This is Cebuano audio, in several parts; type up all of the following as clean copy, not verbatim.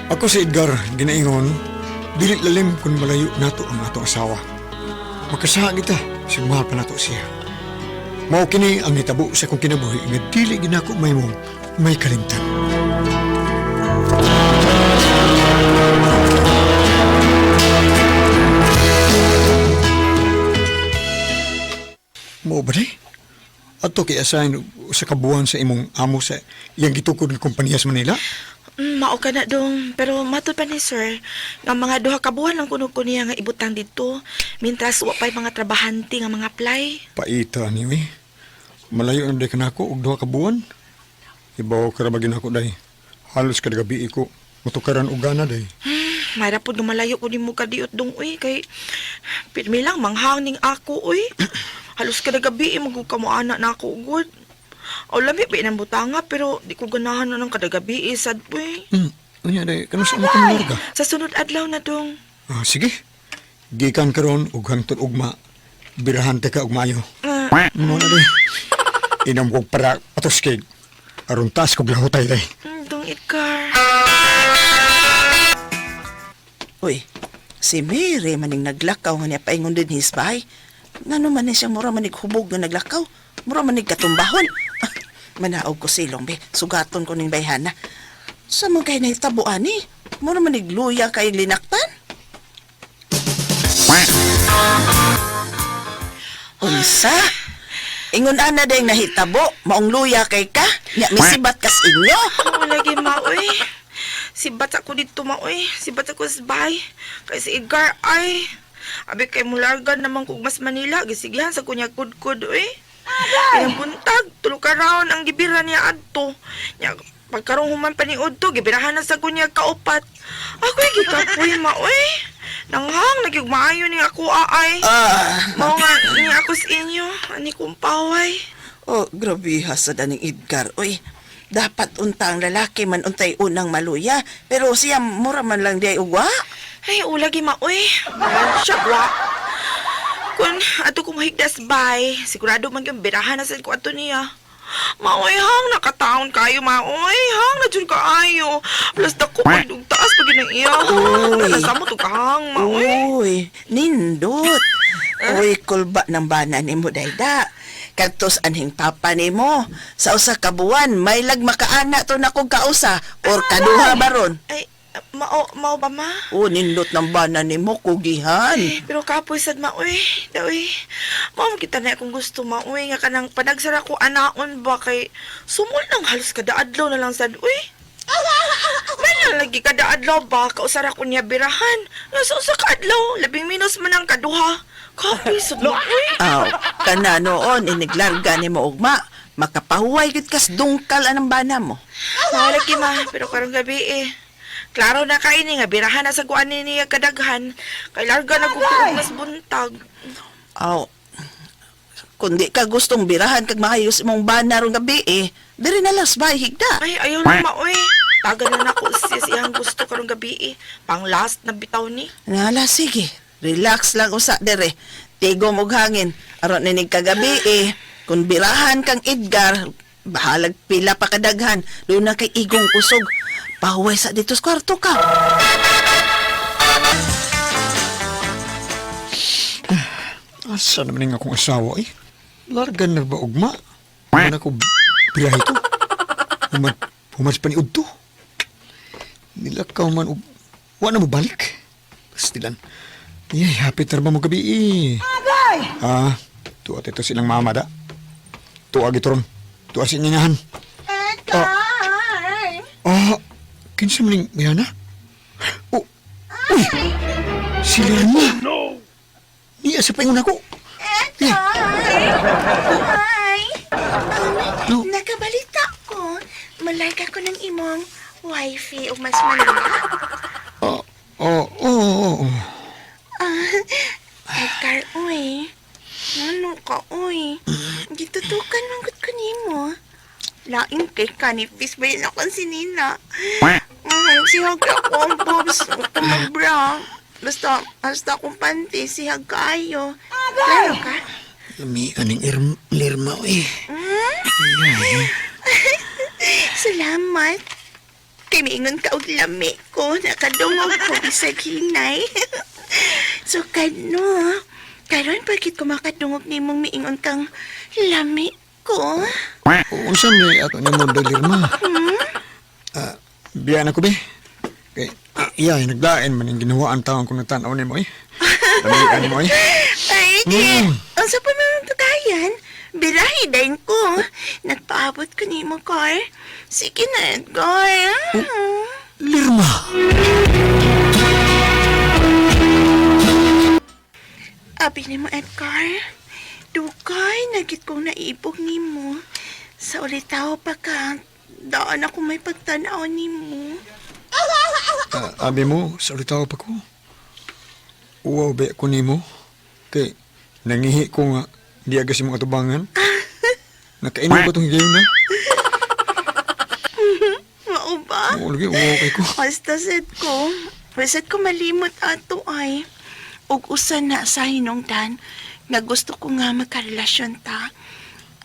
Ako si Edgar, ginaingon, dili lalim kung malayo nato ang atong asawa. Makasaha kita, sig mahal pa nato siya. Mao kini ang nitabo sa akong kinabuhi nga dili ginako mahimong may kalimtan. Mao ba day? Ato kay asahin sa kabuan sa imong amo sa iyang gitukod nga kompanya sa Manila? Mao ka na dong, pero matod pa ni sir, nga mga duha ka buwan lang kuno ko niya nga ibutang dito, mintras wa pa'y mga trabahante nga mga apply. Paita ni we. Malayo na day kanako og duha ka buwan. Ibaw ka ra ba ginako day. Halos kada gabi ko mutukaran og gana day. Mayra po dumalayo ko nimo kadiot dong uy kay pirmi lang manghang ning ako uy. Halos kada gabi magug ka mo ana na ako ugod. O lami ba ng butanga pero di ko ganahan na ng kada gabi sad uy. Unya day kanus mo ka ka? Sa sunod adlaw na dong. Ah, sige. Gikan karon og hangtod ugma. Birahan ta ka og maayo. Ah, Mo na day. Inom kog para patos kay aron taas kog lahutay day. dong Edgar. Uy, si Mary maning naglakaw nga niya paingon din his bahay. Ngano man ni siya mura manig hubog nga naglakaw. Mura manig katumbahon. Ah, manaog ko silong be. Sugaton ko ning bayhana. Sa man kay nahitabo ani? Mura manig luya kay linaktan? Unsa? Ingon ana dayng nahitabo, maong luya kay ka. Nya misibat kas inyo. Oo, lagi ma, uy. Sibat ako dito, ma, uy. Sibat ako sa bahay. Kay si Edgar, ay. Abi kay mularga naman kog mas Manila. Gisigihan sa kunya kudkud, uy. Kaya buntag, tulo ka raon ang gibira niya adto. Nya, pagkarong human paniud to, gibirahan na sa kunya kaupat. Ako'y gikapoy, ma, uy. Nanghang, nagyug maayo ni ako, aay. Ah. Mao nga, ni ako sa inyo. Ani kong paway. Oh, grabe ha sa daning Edgar. Uy, dapat unta ang lalaki man untay unang maluya. Pero siya mura man lang di ay uwa. Ay, ulagi maoy. Siya, wa. Kun ato ko mahigdas bay, sigurado man yung birahan na sa ko ato niya. Maoy hang nakataon kayo maoy hang na jud kaayo. Plus dako pag taas pag yun ang iya. Uy. Nasa mo to kahang maoy. Uy, nindot. Uy, kulba ng bana ni mo dayda. Kadtos anhing papa nimo. Sa usa ka buwan, may lag makaana to na kog kausa or kaduha baron. Ay, mao mao ba ma? Oh, nindot ng bana nimo kugihan. Eh, pero kapoy sad maoy. Daoy. Mao man kita na akong gusto maoy nga kanang panagsara ko anaon ba kay sumol nang halos kada adlaw na lang sad uy. Man lang lagi kada adlaw ba kausara ko niya birahan. Nga sa usa ka adlaw, labing minus man ang kaduha. Kapoy sad maoy. Aw, kana noon iniglarga nimo ugma. Makapahuway gid kas dungkal anang bana mo. Mao lagi ma, pero karong gabi eh. Klaro na kay ni nga birahan na sa kuan ni niya kadaghan. Kay larga na ko mas buntag. Aw, kundi ka gustong birahan kag maayos imong bana rong gabi eh. Diri na lang sa bahay higda. Ay, ayaw na maoy. Taga na nako siya siyang gusto karong gabi eh. Pang last na bitaw ni. Nala, sige. Relax lang usa dire. Tigom og hangin. Aron ninig kagabi eh. Kung birahan kang Edgar, bahalag pila pa kadaghan. Doon na kay igong kusog. Pahuway sa dito sa kwarto ka. Asa naman ning akong asawa eh? Larga na ba ugma? Man ako birahe to. Human, human sa paniud to. Nilakaw man og wa na mo balik. Pastilan. Yay, happy ba mo gabi eh. Ah, tuwa ito silang mama da. Tuwa gitron. Tuwa si inyahan. Edgar! Ah, kinsa man ning mayana? Oh, uy! Si Lerma! No! Niya sa paingon ako. Edgar! Hi! No. Nakabalita ko. Malayka ko ng imong wifey o mas Manila. Oh, oh, oh, oh. Ah, Edgar, uy. Ano ka, uy? Gitutukan manggut ko nimo. Lain kay kanipis ba yun akong sinina? Sihag ako ang boobs. Ako magbra. Basta, basta akong panty, sihag kaayo. Klaro ka? Lami aning lirma eh. Salamat. Kay miingon ka og lami ko, nakadungog ko bisag hinay. So kano, karon bakit ko makadungog nimong miingon kang lami ko? Unsa ni ato nimo Lirma? Biya na ko be. Kay iya naglain man ang ginawaan taon kung nagtan-aw nimo eh. Lamian mo eh. Ay, di. Unsa pa man ang tugayan? Birahi din ko. Nagpaabot ko nimo, Car. Sige na, Edgar. Lirma. Abi nimo, Edgar. Dugay, nagit kong naibog nimo. Sa ulitaw pa ka, daan ako may pagtanaw nimo. Abi mo, sa ulitaw pa ko. Uwaw be ko nimo. Kay nangihi ko nga di agas imong atubangan. Nakainom ko tong higayon na. Mao ba? Oo, lagi uwaw kay ko. Basta sad ko. Basta ko malimot ato ay. Ug usa na sa hinungdan nga gusto ko nga magkarelasyon ta.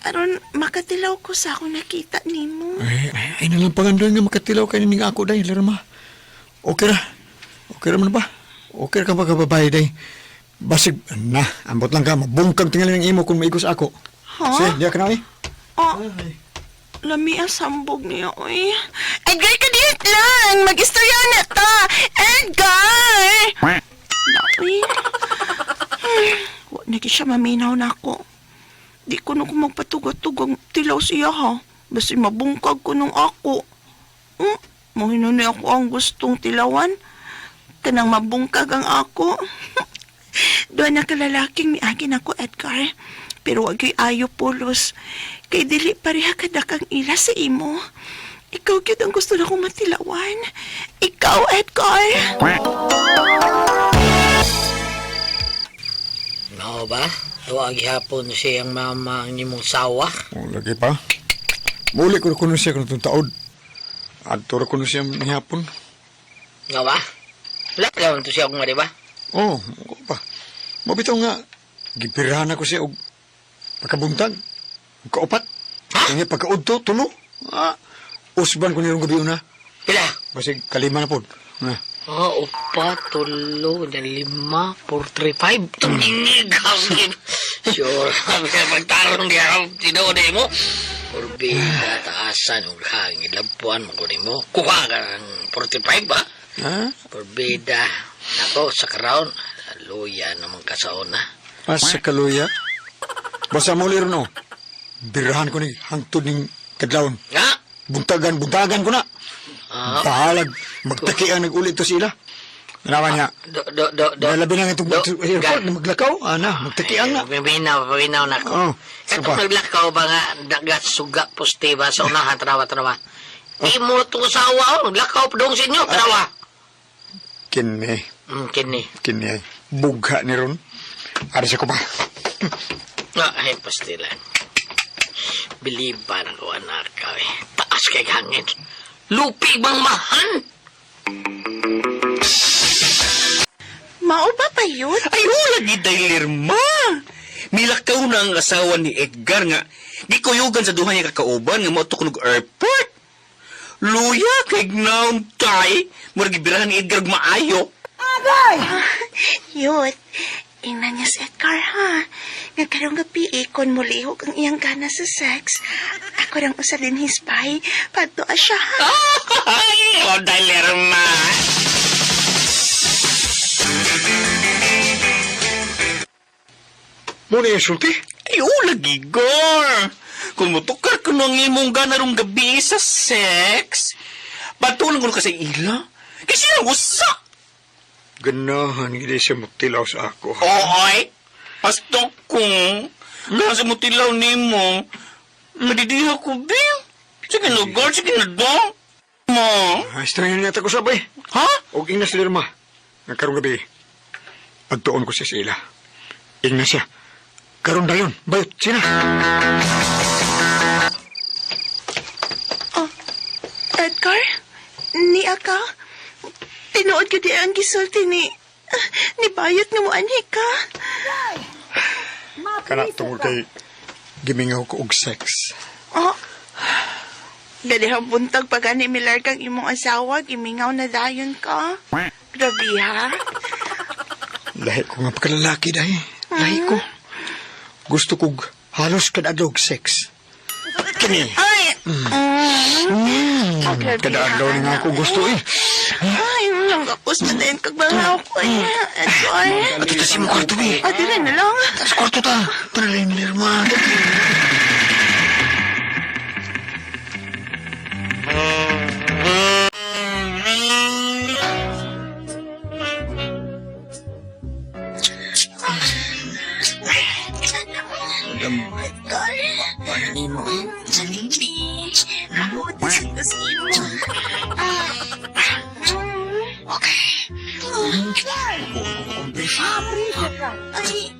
Aron makatilaw ko sa akong nakita nimo. Ay, ay, ay nalang pangandoy nga makatilaw kay ning ako day, Lirma. Okay ra. Okay ra man ba? Okay ra ka pagkababae day. Basig, na, ambot lang ka, mabungkag tingali ng imo kung maigos ako. Ha? Sige, diya ka na eh. Oh, lami ang sambog niya, oy. Edgar, kadiyot lang! Mag-istorya na ta! Edgar! Lawi. Wa na siya maminaw na ako. Di ko na ko magpatugatugang tilaw siya ha. Basta mabungkag ko nung ako. Mahinunay ako ang gustong tilawan. Kanang mabungkag ang ako. Doon na kalalaking miagin ako, Edgar. Pero wag yo'y ayo pulos. Kay dili pareha kadakang ila sa imo. Ikaw gyud ang gusto na kong matilawan. Ikaw, Edgar. Mao ba? Tuwa gihapon siyang mama ang imong sawa. O, lagi pa. Muli ko na kuno siya kung itong taod. Adto ra kuno siya nihapon. Nga ba? Wala lang to siya kung nga, di ba? Oo, oh, pa. Mabitaw nga, gipirahan ako siya og pagkabuntag, og kaupat. Kanya pagkaudto, tulo. Ah, usban ko nirong gabi una. Pila? Basig kalima na po. Ah. Oh, upa, tulo, na lima, 4, 3, 5. Tumingig ka. Sure, pagtarong di ako, tinuod mo. Orbita, taasan, ug hangin, lampuan mo ko nimo. Kuha ka ng 45 ba? Ha? Orbida. Nako, sa crown, luya naman ka sa una. Asa kaluya. Basta mo liro no. Birahan ko ni hangtod ning kadlawon. Nga? Buntagan, buntagan ko na. Ah. Bahalag, magtakian nag-ulit to sila. Nanawa niya. Do, do, do, do. Nalabi na nga itong Do, airport na maglakaw. Ana, magtakian na. Paminaw, paminaw na ako. Oh, Katong pa. naglakaw ba nga, dagat, suga, poste ba, sa unahan, tanawa, tanawa. Imo itong asawa, oh, naglakaw pa doon sa inyo, tanawa. Kini, Kini. kini ay. Bugha ni Ron. Ari siya ko pa. Ah, ay, pastila. Bilib pa ng ko, anak ka, eh. Taas kay hangin. Lupi bang mahan? Mao ba pa yun? Ay, wala gid Lirma. Milakaw na ang asawa ni Edgar nga. Gikuyugan sa duha niya kakauban nga moadto kunog airport. Luya kay gnaon tay. Murag gibirahan ni Edgar og maayo. Yut, ingnan niya si Edgar ha. Nga karong gabi ikon mulihok ang iyang gana sa sex. Ako rang usa din his bay. Padtoa siya ha. Ay, oh, day Lirma. Muna yung sulti. Ay, wala gigor. Kung motukar ko nang imong gana rong gabi sa sex, patulang ko na kasi ila. Kasi ang usa. Ganahan, hindi siya magtilaw sa ako. Ooy, pasto ko. Gana sa mutilaw nimo. Madidiha ko, Bim. Sige na, girl. Sige na, dong. Mo. Ah, Istrangin niya ko sabay. Ha? Og ingna si Lirma. Nga karong gabi, pagtuon ko siya sa ila. Ingna siya. Karon dayon, bayot, sina. Edgar, niya ka. Tinuod ko di ang gisulti ni Bayot nga moanhi ka. Kana tungod kay gimingaw ko og sex. Oh. Galihang buntag pag ani milargang imong asawa, gimingaw na dayon ka. Grabe ha. Lahi ko nga pagkalalaki dahil. Lahi ko. Gusto kog halos kada adlaw og sex. Kini. Ay! Mm. Grabe Kada adlaw ni nga ako gusto eh. Ay, nangakos man din kag bangaw ko. eh. Edgar. Ato ta si mo kwarto eh. Ah, dili na lang. Sa kwarto ta. Tara rin, Lerma. Edgar. Panimo eh. Baby, mabuti sa gusto mo. Okay. Ay,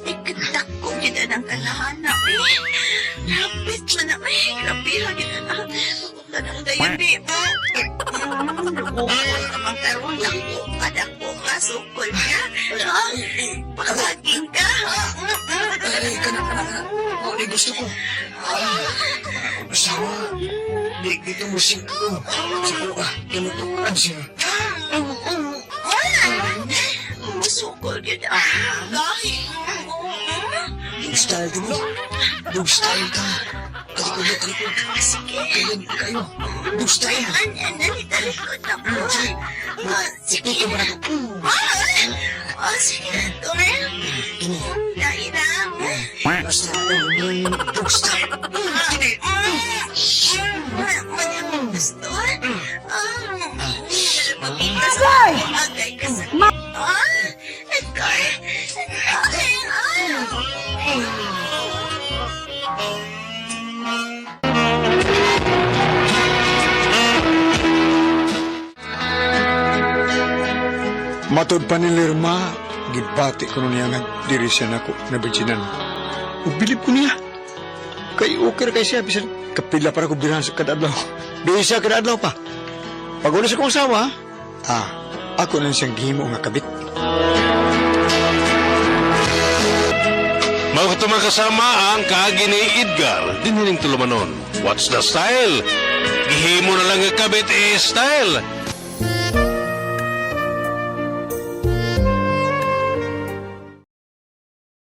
ikatak ko kita ng kalahana, eh. Lapit mo na, eh. Grabe ha, kita na. Huwag na dayon, di. Lubukol ka man karon. Dako ka, dako ka, sukol ka. Ha? Pakaging ka, ha? Ay, kana, kana, kana. Mao ni gusto ko. Ay, akong asawa. Di, dito mo sing ko. Sa kuha, tinutukan siya. Musukol yun ah. Gahi. Dog style ka mo. Dog style ka. Talikod na, talikod. Sige. Kailan kayo? Dog style. An, an, talikod ako. Sige. Ah, sige. Ito ba na to? Ah, ah, sige. Tore. Kini. Dahil na. Basta. Dog style. Kini. Wala akong gusto. Ah, mapita sa agay ka sa... Ah, Edgar. Ay, ah. Matod pa ni Lerma, gibati ko nun niya nga diri siya nako na virginan. Ug bilib ko niya. Kay okay ra kay siya bisan kapila para ko birahan sa kada adlaw. Bisa kada adlaw pa. Pag wala sa kong asawa, ah, ako na siyang gihimo nga kabit. Mga katumang kasama ang kaagi ni Edgar, dinhining tulumanon. What's the style? Gihimo na lang ang kabit eh style.